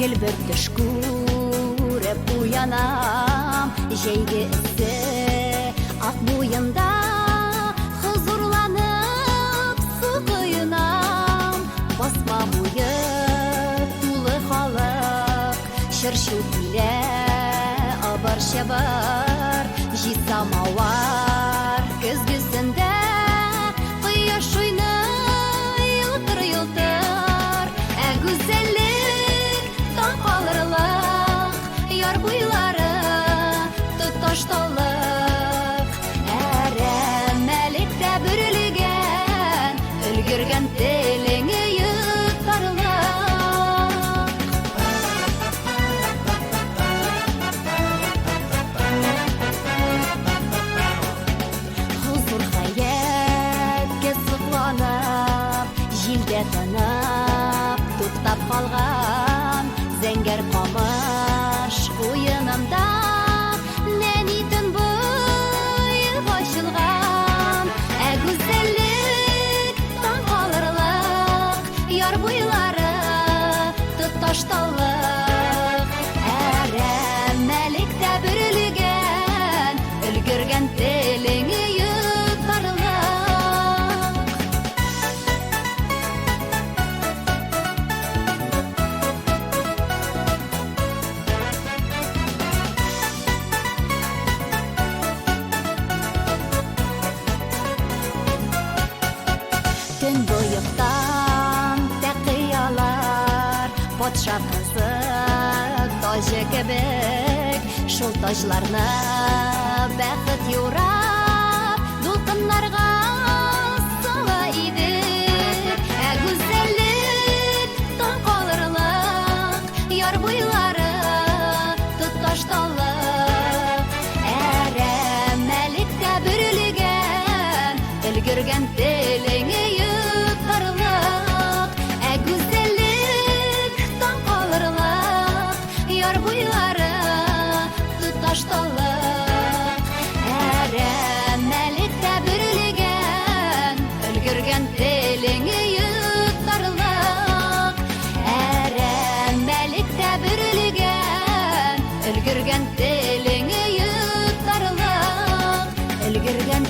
Гел бер төш күреп уянам, Җәйге эссе ак буенда Хозурланып су коенам. Басма буе тулы халык, Чыр-чу килә, ыбыр-чыбыр, Җиз самавар көзгесендә Кояш уйный елтыр-елтыр. Ә гүзәллек таң калырлык, Яр буйлары тоташ таллык. Әрәмәлектә бөрелегән, Өлгергән телеңе йотарлык. Хозур хәятка сокланып, Җилдә тынып, туктап калган Зәңгәр камыш куенында Нәни төнбоек ачылган. Ә гүзәллек таң калырлык, Яр буйлары тоташ таллык. Әрәмәлектә бөрелегән, Өлгергән телеңе йотарлык. Төнбоектан тәкыялар, Патша кызы таҗы кебек, Шул таҗларны бәхет юрап, Дулкыннарга сала иде. Ә гүзәллек таң калырлык, Яр буйлары тоташ таллык. Әрәмәлектә бөрелегән, Өлгергән телеңе йотарлык. Ә гүзәллек таң калырлык, Яр буйлары тоташ таллык. Әрәмәлектә бөрелегән, Өлгергән телеңе йотарлык. Әрәмәлектә бөрелегән, Өлгергән телеңе йотарлык. Өлгергән.